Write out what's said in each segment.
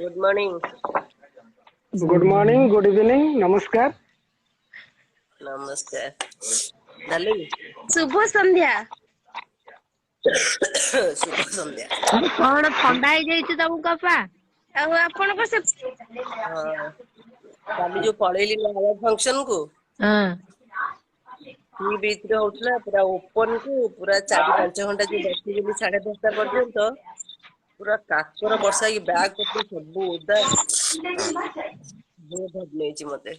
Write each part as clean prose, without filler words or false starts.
Good morning. Good morning, good evening, ନମସ୍କାର। ନମସ୍କାର ଡାଲି। ଶୁଭ ସନ୍ଧ୍ୟା। ଶୁଭ ସନ୍ଧ୍ୟା। କଣ ଥଣ୍ଡା ହେଇଯାଇଛି ତମକୁ ଅପା? ଆଉ ଆପଣଙ୍କ ସେ ହଁ, କାଲି ଯୋଉ ପଳେଇଲି ନା ଫଙ୍କସନ କୁ, ହଁ, ସି ବିଚ୍ ରେ ହଉଥିଲା, ପୁରା ଓପନ କୁ ପୁରା 4-5 ଘଣ୍ଟା ଯୋଉ ବସିଗଲି 10:30 ପର୍ଯ୍ୟନ୍ତ, ପୁରା କାକର ବର୍ଷା ହେଇକି ବ୍ୟାଗ ପତ୍ର ସବୁ ଓଦା। ବହୁତ ନେଇଛି ମତେ।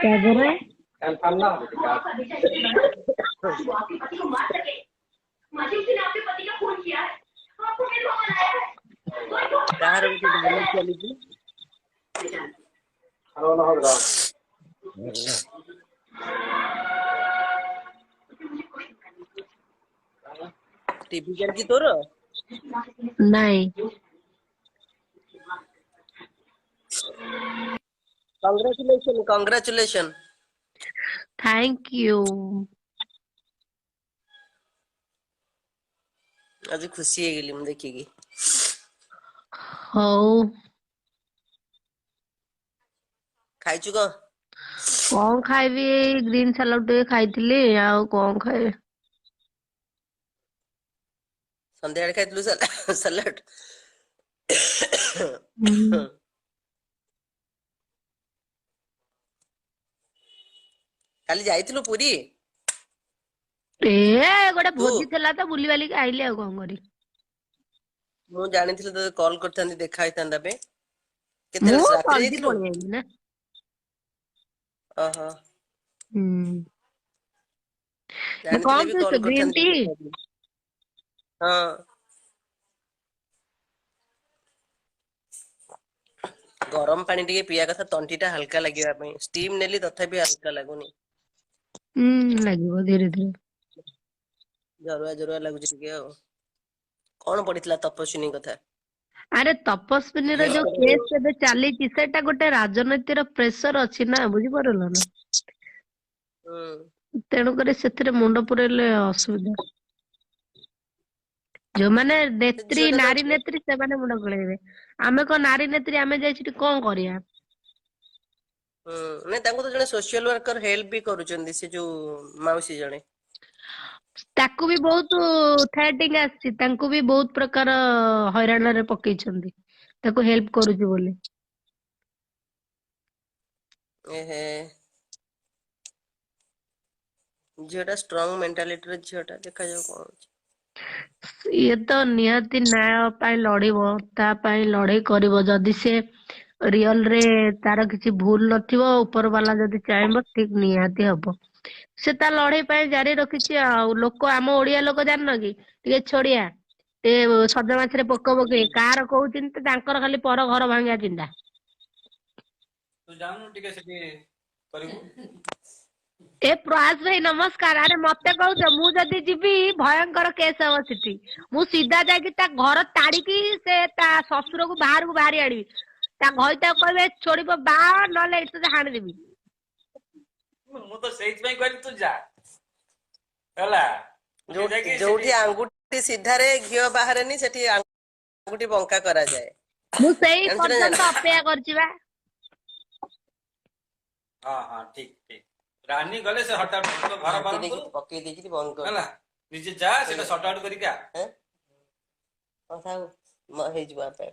ତାପରେ କାହାର ଗୋଟେ ଡାଇଲଗ ଚାଲିଛି? ଟିଭି ଚାଲିଛି ତୋର? ନାଇଁ। Congratulation, congratulation. Thank you. ଆଜି ଖୁସି ହେଇଗଲି ମୁଁ ଦେଖିକି। ହଉ। ଖାଇଛୁ କଣ? କଣ ଖାଇବି, ଏଇ ଗ୍ରୀନ ସାଲାଡ ଟିକେ ଖାଇଥିଲି, ଆଉ କଣ ଖାଇବି? ସନ୍ଧ୍ୟାବେଳେ ଖାଇଥିଲୁ ସାଲାଡ? ହୁଁ। କାଲି ଯାଇଥିଲୁ ପୁରୀ? ଏ ଗୋଟେ ତୁ ଭୋଜି ଥିଲା ତ, ବୁଲି ବାଲିକି ଆଇଲି, ଆଉ କଣ କରିବି? ମୁଁ ଜାଣିଥିଲି ତୋତେ କଲ୍ କରିଥାନ୍ତି, ଦେଖା ହେଇଥାନ୍ତା ବେ। ମୁଁ କେତେବେଳେ ରାତିରେ ଜଲଦି ଯାଇଥିଲୁ? ପଳେଇ ଆଇଲି ନା। ଓହୋ। ହୁଁ। ଜାଣିଥିଲେ କଣ ବି ପିଉଛ, କଲ୍ ଗ୍ରୀନ୍ କରିଥାନ୍ତି। ଟି? ହଁ, ଗରମ ପାଣି ଟିକେ ପିଇବା କଥା, ତଣ୍ଟି ଟା ହାଲକା ଲାଗିବା ପାଇଁ। ଷ୍ଟିମ ନେଲି, ତଥାପି ହାଲକା ଲାଗୁନି। ହୁଁ, ଲାଗିବ ଧୀରେ ଧୀରେ। ଜରୁଆ ଜରୁଆ ଲାଗୁଛି ଟିକେ। ଆଉ କଣ ପଡିଥିଲା ତପସ୍ୱିନୀ କଥା? ଆରେ, ତପସ୍ୱିନୀ ର ଯୋଉ କେସ୍ ଏବେ ଚାଲିଛି, ସେଟା ଗୋଟେ ରାଜନୀତିର ପ୍ରେସର ଅଛି ନା, ବୁଝିପାରିଲ ନା? ହୁଁ। ତେଣୁକରି ସେଥିରେ ମୁଣ୍ଡ ପୁରେଇଲେ ଅସୁବିଧା। ଯୋଉମାନେ ସେ ନେତ୍ରୀ, ଝିଅଟା ନାରୀ ତ ନେତ୍ରୀ, ସେମାନେ ମୁଣ୍ଡ ଖେଳେଇବେ। ଆମେ କଣ ନାରୀ ନେତ୍ରୀ? ଆମେ ଯାଇ ସେଠି କଣ କରିବା? ହୁଁ, ନାଇଁ, ତାଙ୍କୁ ତ ଜଣେ ସୋସିଆଲ ୱାର୍କର ହେଲ୍ପ ବି କରୁଛନ୍ତି, ସେ ଯୋଉ ମାଉସୀ ଜଣେ। ତାକୁ ବି ବହୁତ ଥ୍ରେଟିଂ ଆସିଛି, ତାଙ୍କୁ ବି ବହୁତ ପ୍ରକାର ହଇରାଣରେ ପକେଇଛନ୍ତି, ତାକୁ ହେଲ୍ପ କରୁଛି ବୋଲି। ଏହେ, ଝିଅଟା ଷ୍ଟ୍ରଙ୍ଗ ମେଣ୍ଟାଲିଟିର ଝିଅଟା, ଦେଖାଯାଉ କଣ ହଉଛି। ଇଏ ତ ନିହାତି ନ୍ୟାୟ ପାଇଁ ଲଢିବ, ତା ପାଇଁ ଲଢେଇ କରିବ। ଯଦି ସେ ରିଅଲ ରେ ତାର କିଛି ଭୁଲ ନଥିବ, ଉପର ବାଲା ଯଦି ଚାହିଁବ, ଠିକ ନିହାତି ହବ। ସେ ତା ଲଢେଇ ପାଇଁ ଜାରି ରଖିଛି। ଆଉ ଲୋକ, ଆମ ଓଡିଆ ଲୋକ ଜାଣିନ କି, ଟିକେ ଛୋଡିଆ, ଟିକେ ସଜ ମାଛରେ ପୋକ ପକେଇ କାହାର କହୁଛନ୍ତି, ତାଙ୍କର ଖାଲି ପର ଘର ଭାଙ୍ଗିବା ଚିନ୍ତା। ତୁ ଯାଉନୁ ଟିକେ ସେଠି କରିବୁ। ଏ ପ୍ରୟାସ ଭାଇ, ନମସ୍କାର। ଆରେ, ମତେ କହୁଛ, ମୁଁ ଯଦି ଯିବି ଭୟଙ୍କର କେସ୍ ହବ ସେଠି। ମୁଁ ସିଧା ଯାଇକି ତା ଘର ତାଡିକି ସେ ତା ଶ୍ୱଶୁରକୁ ବାହାରକୁ ବାହାରି ଆଣିବି। ତା ଘଇତାକୁ କହିବେ ଛୋଡିବ ବାହା, ନହେଲେ ଏଠି ତତେ ହାଣିଦେବି। ମୁଁ ତ ସେଇଥିପାଇଁ କହିଲି ତୁ ଯା, ହେଲା? ତୁ ଯୋଉ ଯାଇକି ଯୋଉଠି ସେଠି ଆଙ୍ଗୁଠି ସିଧାରେ ଘିଅ ବାହାରେନି, ସେଠି ଆଙ୍ଗୁଠି ବଙ୍କା କରାଯାଏ। ମୁଁ ସେଇ ଜାଣିଛୁ ନା ପର୍ଯ୍ୟନ୍ତ ଜାଣିନୁ? ଅପେକ୍ଷା କରିଛି ବା। ହଁ, ଠିକ ଠିକ। ରାନୀ ଗଲେ ସେ ହଠାତ୍ ତୋ ଘର ଢାଙ୍କି ବ୍ରହ୍ମପୁର ଦେଇକି ପକେଇ ଦେଇକି ବନ୍ଦ ହେଲା, କରିଦେ। ନିଜେ ଯା, ସେଟା ସର୍ଟ ଆଉଟ କରିକି ଆ। ଏଁ, ହଁ, ଥାଉ, ହେଇଯିବ ଆପେ।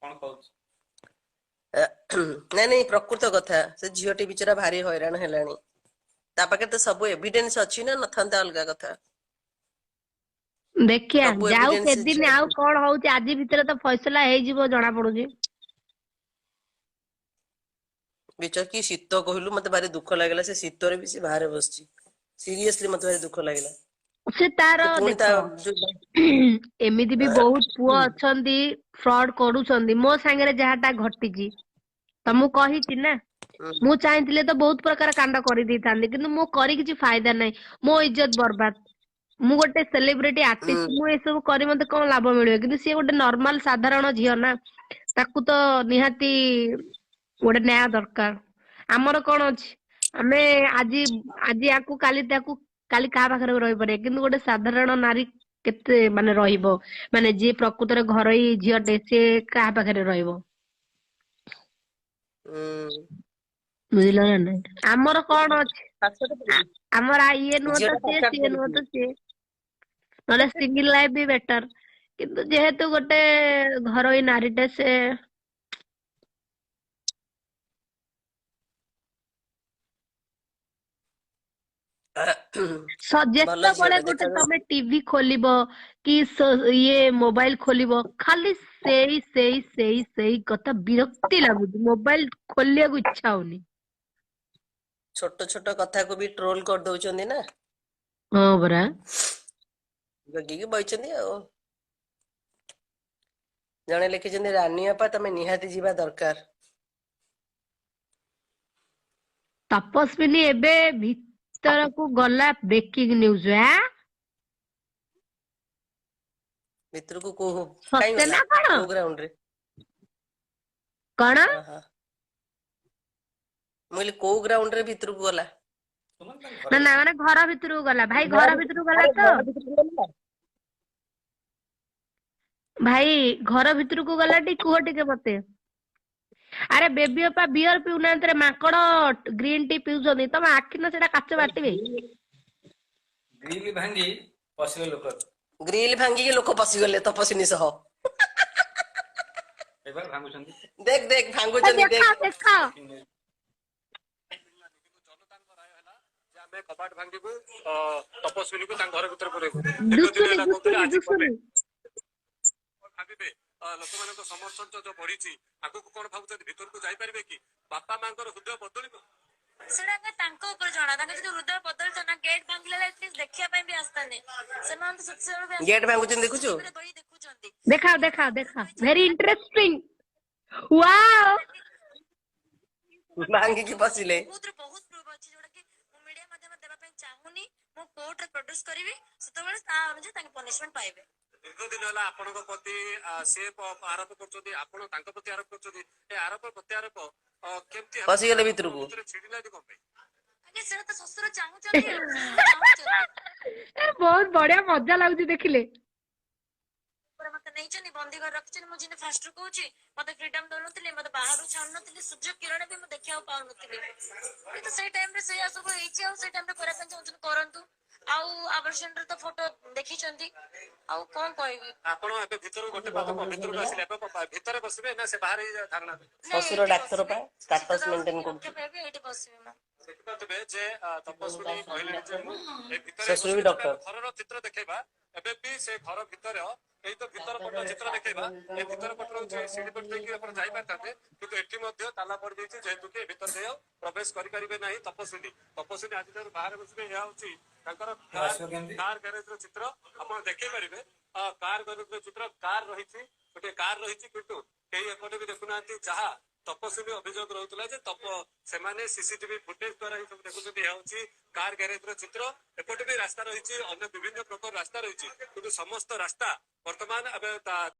କଣ କହୁଛୁ? ନାଇଁ ନାଇଁ, ପ୍ରକୃତ କଥା, ସେ ଝିଅଟି ବିଚରା ଭାରି ହଇରାଣ ହେଲାଣି। ତା ପାଖରେ ତ ସବୁ ଏଭିଡେନ୍ସ ଅଛି ନା, ନଥାନ୍ତା ଅଲଗା କଥା। ଦେଖିଆ, ସବୁ ଯାଉ ଏଭିଡେନ୍ସ କେତେଦିନ ଆଉ କଣ ହଉଛି। ଆଜି ଭିତରେ ତ ଫଇସଲା ହେଇଯିବ ଜଣା ପଡୁଛି। ବିଚରା, କି ଶୀତ କହିଲୁ! ମତେ ଭାରି ଦୁଃଖ ଲାଗିଲା। ସେ ଶୀତରେ ବି ସେ ବାହାରେ ବସିଛି। ସିରିୟସଲି, ମତେ ଭାରି ଦୁଃଖ ଲାଗିଲା। ସେ ତାର ସେ ପୁଣି ତା ଦେଖ, ଯୋଉ ଏମିତି ବି ବହୁତ ପୁଅ ଅଛନ୍ତି, ଫ୍ରଡ କରୁଛନ୍ତି। ମୋ ସାଙ୍ଗରେ ଯାହାଟା ଘଟିଛି ତ ମୁଁ କହିଛି ନା। ମୁଁ ଚାହିଁଥିଲେ ତ ବହୁତ ପ୍ରକାର କାଣ୍ଡ କରିଦେଇଥାନ୍ତି, କିନ୍ତୁ ମୁଁ କରି କିଛି ଫାଇଦା ନାହିଁ। ମୋ ଇଜ୍ଜତ ବର୍ବାଦ। ମୁଁ ଗୋଟେ ସେଲିବ୍ରିଟି ଆର୍ଟିଷ୍ଟ, ମୁଁ ଏସବୁ କରି ମତେ କଣ ଲାଭ ମିଳିବ? କିନ୍ତୁ ସିଏ ଗୋଟେ ନର୍ମାଲ ସାଧାରଣ ଝିଅ ନା, ତାକୁ ତ ନିହାତି ଗୋଟେ ନ୍ୟାୟ ଦରକାର। ଆମର କଣ ଅଛି? ଆମେ ଆଜି ଆଜି ଆକୁ, କାଲି ତାକୁ, କାଲି କାହା ପାଖରେ ବି ରହିପାରିବା, କିନ୍ତୁ ଗୋଟେ ସାଧାରଣ ନାରୀ କେତେ ମାନେ ରହିବ, ମାନେ ଯିଏ ପ୍ରକୃତରେ ଘରୋଇ ଝିଅଟେ ସିଏ କାହା ପାଖରେ ରହିବ? ହୁଁ। ବୁଝିଲ ନା ନାଇଁ? ଆମର କଣ ଅଛି? ପାଠଶାଠ ପଢିଛି। ଆମର ଇଏ ନୁହଁ ତ ଝିଅଟା ସିଏ, ପାଠଶାଠ ସିଏ ନୁହଁ ପଢିଛି। ତ ସିଏ। ନହେଲେ ସିଙ୍ଗଲ ଲାଇଫ ବି ବେଟର, କିନ୍ତୁ ଯେହେତୁ ଗୋଟେ ଘରୋଇ ନାରୀଟେ ସେ। ଭଲ ଯେତେବେଳେ ଝିଅଟା ଗୋଟେ ଦେଖାଯାଉ। ତମେ ଟିଭି ଖୋଲିବ କି ଇଏ ମୋବାଇଲ ଖୋଲିବ, ଖାଲି ସେଇ ସେଇ ସେଇ ସେଇ କଥା, ବିରକ୍ତି ଲାଗୁଛି, ମୋବାଇଲ ଖୋଲିବାକୁ ଇଚ୍ଛା ହଉନି। ଛୋଟ ଛୋଟ କଥାକୁ ବି ଟ୍ରୋଲ କରିଦଉଛନ୍ତି ନା। ହଁ ପରା। ଜଗିକି ବଇଛନ୍ତି ଆଉ। ଜଣେ ଲେଖିଛନ୍ତି ରାନୀ ଅପା ତମେ ନିହାତି ଯିବା ଦରକାର। ତପସ୍ବିନୀ ଏବେ ଭିତରକୁ ଗଲା, ବ୍ରେକିଂ ନ୍ୟୁଜ। ଆଁ, ଭିତରକୁ କୋଉ କାଇଁ ସତେ ଗଲା? ନା କଣ? କୋଉ ଗ୍ରାଉଣ୍ଡ ରେ? କଣ? ଓହୋ, ମୁଁ କହିଲି କୋଉ ଗ୍ରାଉଣ୍ଡ ରେ ଭିତରକୁ ଗଲା? ସୁମନ ତାଙ୍କ ନା ଘର ନା, ମାନେ ଘର ଭିତରକୁ ଗଲା ଭାଇ, ଘର ଘର ଭିତରକୁ ଗଲା ଆରେ ତ। ଘର ଭିତରକୁ ଗଲା। ଭାଇ ଘର ଭିତରକୁ ଗଲା, ଟିକେ କୁହ ଟିକେ ମତେ। ଆରେ ବେବି ଅପା ବିୟର ପିଉନାହାନ୍ତି ରେ ମାଙ୍କଡ, ଗ୍ରୀନ ଟି ପିଉଛନ୍ତି। ତମ ଆଖି ନା ସେଇଟା କାଚ ବାଟିବେ। ଗ୍ରିଲ ଭାଙ୍ଗି ପଶିଲେ ଲୋକ। ଗ୍ରିଲ ଭାଙ୍ଗିକି ଲୋକ ପଶିଗଲେ ତପସ୍ୱିନୀ ସହ। ଏবার ଭାଙ୍ଗୁଛନ୍ତି। ଦେଖ ଦେଖ, ଭାଙ୍ଗୁଛନ୍ତି ଦେଖ ଦେଖ। ଦେଖ। ଜନତାଙ୍କ ରାୟ ହେଲା ଯେ ଆମେ କବାଟ ଭାଙ୍ଗିବୁ, ତପସ୍ୱିନୀକୁ ତାଙ୍କ ଘର ଭିତରେ ପୁରେଇବୁ। ଦୁସୁନି ଦୁସୁନି ଦୁସୁନି। ଭାବିବେ ଲୋକମାନଙ୍କ ସମର୍ଥନ ଯୋଉ ବଢିଛି, ଆଗକୁ କଣ ଭାବୁଛନ୍ତି? ଭିତରକୁ ଯାଇପାରିବେ କି? ବାପା ମାଙ୍କର ହୃଦୟ ବଦଳିବ? ସେଟା ତାଙ୍କ ଉପରେ ଜଣା। ତାଙ୍କ ଯଦି ହୃଦୟ ବଦଳିଥାନ୍ତା, ଗେଟ୍ ଭାଙ୍ଗିଲା ଆଟଲିଷ୍ଟ ଦେଖିବା ପାଇଁ ବି ଆସିଥାନ୍ତେ ସେମାନେ ତ। ସେତେବେଳେ ବି ଗେଟ୍ ଭାଙ୍ଗୁଛନ୍ତି ଦେଖୁଛୁ? ବହି ଦେଖୁଛନ୍ତି। ଦେଖାଅ ଦେଖାଅ ଦେଖାଅ, ଭେରି ଇଣ୍ଟରେଷ୍ଟିଂ, ୱାଓ। ଭାଙ୍ଗିକି ପଶିଲେ। ବହୁତ ବହୁତ ପ୍ରୁଫ ଅଛି, ଯୋଉଟା କି ମୁଁ ମିଡିଆ ମାଧ୍ୟମରେ ଦେବା ପାଇଁ ଚାହୁଁନି। ମୁଁ କୋର୍ଟରେ ପ୍ରଡ୍ୟୁସ କରିବି, ସେତେବେଳେ ତା ଅନୁଯାୟୀ ତାଙ୍କ ପନିଶମେଣ୍ଟ ପାଇବେ। ଦୀର୍ଘ ଦିନ ହେଲା ଆପଣଙ୍କ ପ୍ରତି ସେ ଆରୋପ କରୁଛନ୍ତି, ଆପଣ ତାଙ୍କ ପ୍ରତି ଆରୋପ କରୁଛନ୍ତି। ଏ ଆରୋପ ପ୍ରତ୍ୟାରୋପ କେମିତି ହେବ? ପଶିଗଲେ ଭିତରକୁ। ଭିତରେ ଛିଡିଲାନି କଣ ପାଇଁ? ଆଜ୍ଞା, ସେଟା ତ ଶ୍ୱଶୁର ଚାହୁଁଛନ୍ତି ଆଉ, ଶ୍ୱଶୁର ଚାହୁଁଛନ୍ତି। ଏ ବହୁତ ବଢିଆ ମଜା ଲାଗୁଛି ଦେଖିଲେ। ପୁରା ମତେ ନେଇଛନ୍ତି, ବନ୍ଦୀ ଘରେ ରଖିଛନ୍ତି। ମୁଁ ଯେମିତି ଫାଷ୍ଟ ରୁ କହୁଛି, ମତେ ଫ୍ରିଡମ ଦଉନଥିଲେ, ମତେ ବାହାରୁ ଛାଡୁନଥିଲେ, ସୂର୍ଯ୍ୟ କିରଣ ବି ମୁଁ ଦେଖିବାକୁ ପାଉନଥିଲି। କିନ୍ତୁ ସେଇ ଟାଇମ ରେ ସେଇଆ ସବୁ ହେଇଛି, ଆଉ ସେଇ ଟାଇମ ରେ କରିବା ପାଇଁ ଚାହୁଁଛନ୍ତି କରନ୍ତୁ। ଆଉ ଆବର୍ଷନ ର ତ ଫଟୋ ଦେଖିଛନ୍ତି, ଆଉ କଣ କହିବି? ଆପଣ ଏବେ ଭିତରକୁ ଗୋଟେ ପାଦ ଭିତରକୁ ଆସିଲେ, ଏବେ ଭିତରେ ବସିବେ ନା ସେ ବାହାରେ ଧାରଣା ଦେବେ? ନାଇଁ, ଶ୍ୱଶୁର ଏଇଠି ଡାକ୍ତର ବସିବେ। ପା ଷ୍ଟାଟସ ଶୀତ ଦାଉରୁ ମେଣ୍ଟେନ ଟିକେ କରୁଛି। ରକ୍ଷା ପାଇବେ, ଏଇଠି ବସିବି ମୁଁ। ଦେଖିପାରୁଥିବେ ଯେ ତପସ୍ୱିନୀ କହିଲେଣି ଯେ ମୁଁ ଏ ଭିତରେ ଶ୍ୱଶୁର ବି ବସିବି। ଡକ୍ଟର। ଘରର ଚିତ୍ର ଦେଖେଇବା ଏବେ ବି, ସେ ଘର ଭିତରେ, ଏଇ ତ ଭିତର ପଟ ଚିତ୍ର ଦେଖେଇବା। ଏ ଭିତର ପଟର ହଉଛି ସିଡି ପଟ ଦେଇକି ଆପଣ ଯାଇପାରିଥାନ୍ତେ, କିନ୍ତୁ ଏଠି ମଧ୍ୟ ତାଲା ପଡିଯାଇଛି, ଯେହେତୁ କି ଭିତର ଦେଇ ଆଉ ପ୍ରବେଶ କରିପାରିବେ ନାହିଁ ତପସ୍ୱିନୀ। ତପସ୍ୱିନୀ ଆଜିଠାରୁ ବାହାରେ ବସିବେ। ଏହା ହଉଛି ତାଙ୍କର ଆସିବ କେମିତି? କାର ଗ୍ୟାରେଜ ର ଚିତ୍ର ଆପଣ ଦେଖେଇ ପାରିବେ। କାର ଗ୍ୟାରେଜ ର ଚିତ୍ର, କାର ରହିଛି, ଗୋଟିଏ କାର ରହିଛି, କିନ୍ତୁ କେହି ଏପଟେ ବି ଦେଖୁନାହାନ୍ତି। ଯାହା ତପସ୍ୱିନୀ ଅଭିଯୋଗ ରହୁଥିଲା ଯେ ତପ ସେମାନେ ସିସିଟିଭି ଫୁଟେଜ ଦ୍ଵାରା ହିଁ ସବୁ ଦେଖୁଛନ୍ତି। ଏହା ହଉଛି କାର ଗ୍ୟାରେଜ ର ଚିତ୍ର। ଏପଟେ ବି ରାସ୍ତା ରହିଛି, ଅନ୍ୟ ବିଭିନ୍ନ ପ୍ରକାର ରାସ୍ତା ରହିଛି, କିନ୍ତୁ ସମସ୍ତ ରାସ୍ତା ବର୍ତ୍ତମାନ ଏବେ